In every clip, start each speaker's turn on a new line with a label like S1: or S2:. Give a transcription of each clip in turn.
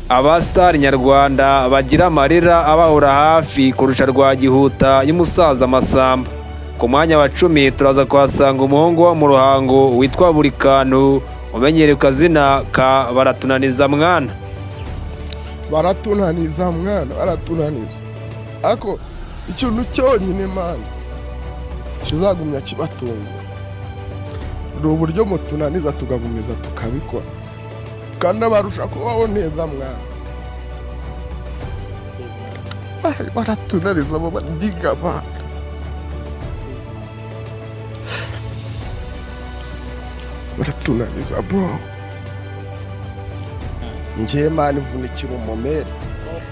S1: Abasitari nyarwanda bagira amarira abahora hafi kurusha Rwagihuta y'umusaza Masamba. Ku mwanya wa 10 turaza kuhasanga umuhungu wo mu Ruhango witwa Burikantu, umenyerewe ku kazina ka Baratunaniza Mwana.
S2: Baratunaniza mwana, baratunaniza, ariko ikintu cyonyine, man, kizagumya kibatungura ni uburyo mutunaniza tugagumiza tukabikora, tukanabarusha kubaho neza mwana. Baratunaniza abo baniga bana, baratunaniza bro. Njye, man, mvunikira umumere.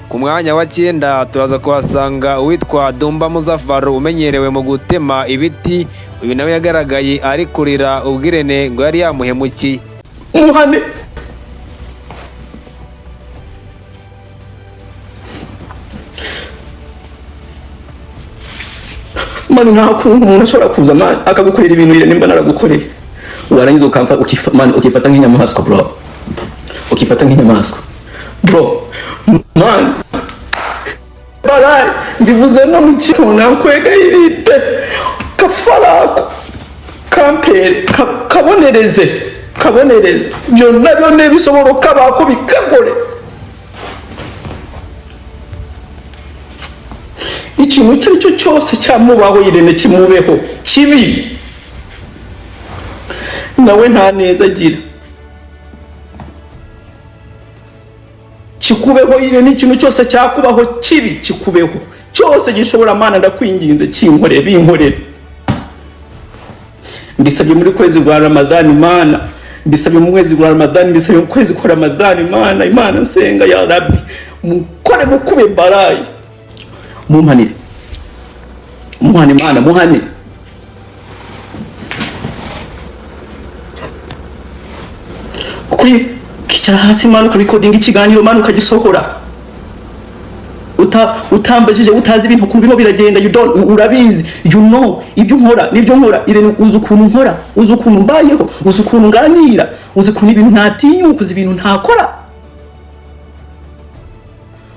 S1: Ku mwanya wa 9 turaza kuhasanga uwitwa Dumba Muzafaru, umenyerewe mu gutema ibiti. Uyu nawe yagaragaye ari kurira ubwirene ngo yari yamuhemukiye.
S3: Muhane. Man, nta kuntu umuntu ashobora kuza, man, akagukorera ibintu Irene nimba naragukoreye, warangiza ukamfa man, ukifata nk'inyamaswa, bro, ukifata nk'inyamaswa, bro. Man, barayi mbivuze no mu kintu nakwegayiridde kafarako kampere kabonereze kabonereze byonna byonna ebisobola okabaako bikagole. Ikintu icyo ari cyo cyose cyamubaho, Irene, kimubeho kibi, nawe nta neza agira. Kikubeho, Irene, ikintu cyose cyakubaho kibi kikubeho cyose gishobora. Mana, ndakwinginze, kinkorere, binkorere. Mbisabye muri kwezi kwa Ramadhani, Mana, mbisabye mu kwezi kwa Ramadhani, mbisabye mu kwezi kwa Ramadhani. Mana, Imana nsenga, ya Rabbi, mukore mukube barayi, mumpanire, muhane, Mana, muhane. Kuri kicara hasi, Mana, ukarecordinga ikiganiro, Mana, ukagisohora utambajije, utazi ibintu ukuntu birimo biragenda. You don't, urabizi, you know ibyo nkora nibyo nkora. Irene, uzi ukuntu nkora, uzi ukuntu mbayeho, uzi ukuntu nganira, uzi ukuntu ibintu ntatinyuka, uzi ibintu ntakora,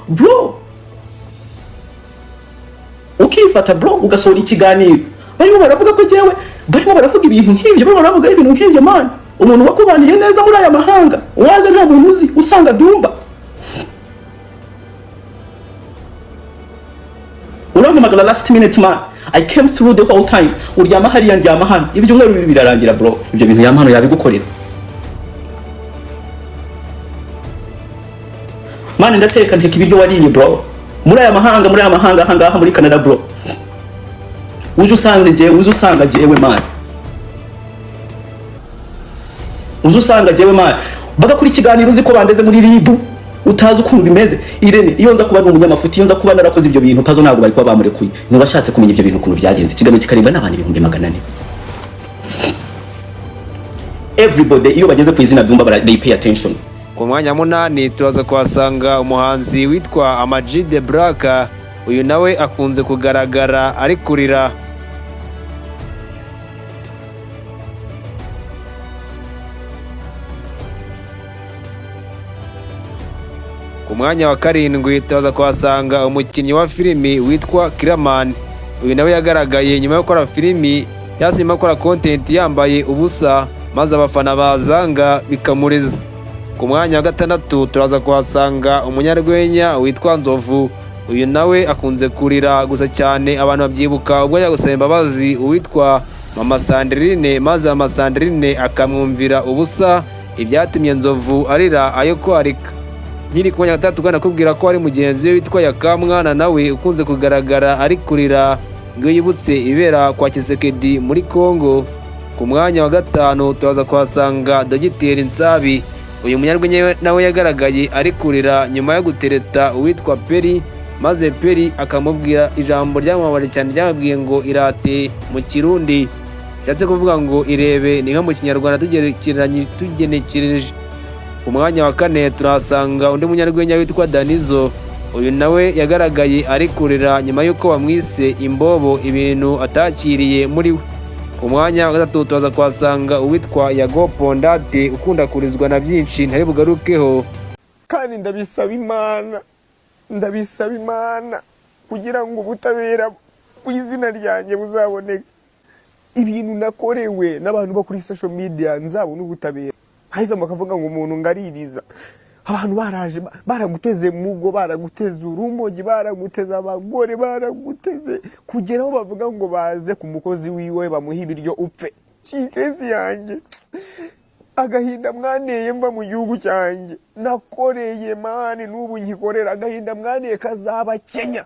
S3: bro. Ukifata, bro, ugasohora ikiganiro barimo baravuga ko jyewe, barimo baravuga ibintu nk'ibyo, barimo baravuga ibintu nk'ibyo. Man, umuntu wakubaniye neza muri aya mahanga, waje nta muntu uzi, usanga Dumba, urampamagara last minute. Man, I came through the whole time. Uryama hariya, ndyama hano, ibyumweru 2 birarangira. Bro, ibyo bintu Yampano yabigukorera? Man, ndateka, nteka ibiryo wariye, bro, muri aya mahanga, muri aya mahanga, ahangaha muri Canada, bro. Uje usanga jyewe, uje usanga jyewe, man, uje usanga jyewe, man, bagakora ikiganiro uzi ko bandeze muri RIB, utazi ukuntu bimeze. Irene, iyo nza kuba ari umunyamafuti, iyo nza kuba narakoze ibyo bintu, Pazo ntabwo bari kuba bamurekuye. Ntibashatse kumenya ibyo bintu ukuntu byagenze, ikiganiro kikarebwa n'abantu 400,000. Everybody, iyo bageze ku izina Dumba, they pay attention.
S1: Ku mwanya wa 8 turaza kuhasanga umuhanzi witwa Ama-G The Black. Uyu nawe akunze kugaragara ari kurira. Ku mwanya wa 7 turaza kuhasanga umukinnyi wa filimi witwa Killaman. Uyu nawe yagaragaye nyuma yo gukora filimi cyangwa se nyuma yo gukora content yambaye ubusa, maze abafana bazanga bikamuriza. Ku mwanya wa 6 turaza kuhasanga umunyarwenya witwa Nzovu. Uyu nawe akunze kurira gusa cyane abantu babyibuka ubwo yajya gusaba imbabazi uwitwa Mama Sandrine, maze Mama Sandrine akamwumvira ubusa, ibyatumye Nzovu arira ayo kwarika. Nkiri ku mwanya wa 6 nakubwira ko hari mugenzi we witwa Yakamwana, nawe ukunze kugaragara ari kurira ngo iyo yibutse ibera kwa Tshisekedi muri Congo. Ku mwanya wa 5 turaza kuhasanga Dogiteri Nsabi. Uyu munyarwenya nawe yagaragaye ari kurira nyuma yo gutereta uwitwa Peri, maze Peri akamubwira ijambo ryamubabaje cyane, ryamubwiye ngo irate mu Kirundi, bishatse kuvuga ngo irebe, ni nka mu Kinyarwanda tugenekereje. Ku mwanya wa 4 turahasanga undi munyarwenya witwa Danizo. Uyu nawe yagaragaye ari kurira nyuma y'uko bamwise imbobo, ibintu atakiriye muri we. Ku mwanya wa 3 turaza kuhasanga uwitwa Yago Pondate, ukunda kurizwa na byinshi ntari bugarukeho.
S2: Kandi ndabisaba Imana, ndabisaba Imana kugira ngo ubutabera ku izina ryanjye buzaboneke. Ibintu nakorewe n'abantu bo kuri social media, nzabona ubutabera. Hahise bakavuga ngo umuntu ngaririza abantu baraje baraguteze mugo, baraguteze urumogi, baraguteze abagore, baraguteze kugera aho bavuga ngo baze ku mukozi wiwe bamuhe ibiryo upfe. Case yanjye, agahinda mwaneye mva mu gihugu cyanjye nakoreye, man, n'ubu nkikorera, agahinda mwaneye kazaba Kenya.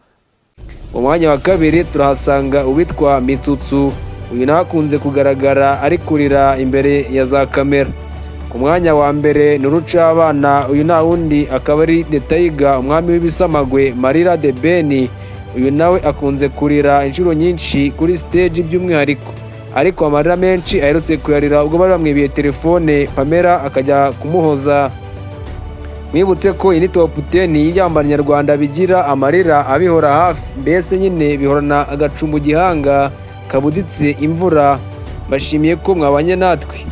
S1: Mu mwanya wa kabiri turahasanga uwitwa Mitsutsu. Uyu nawe akunze kugaragara ari kurira imbere ya za kamera. Ku mwanya wa mbere ni urucabana. Uyu nta wundi, akaba ari The Tiger, umwami w'ibisamagwe, Marira The Ben. Uyu nawe akunze kurira inshuro nyinshi kuri stage by'umwihariko, ariko amarira menshi aherutse kuyarira ubwo bari bamwibiye telefone, Pamela akajya kumuhoza. Mwibutse ko iyi ni top 10 y'ibyamamare nyarwanda bigira amarira abihora hafi, mbese nyine bihorana agacu mu gihanga kabuditse imvura. Bashimiye ko mwabanye natwe.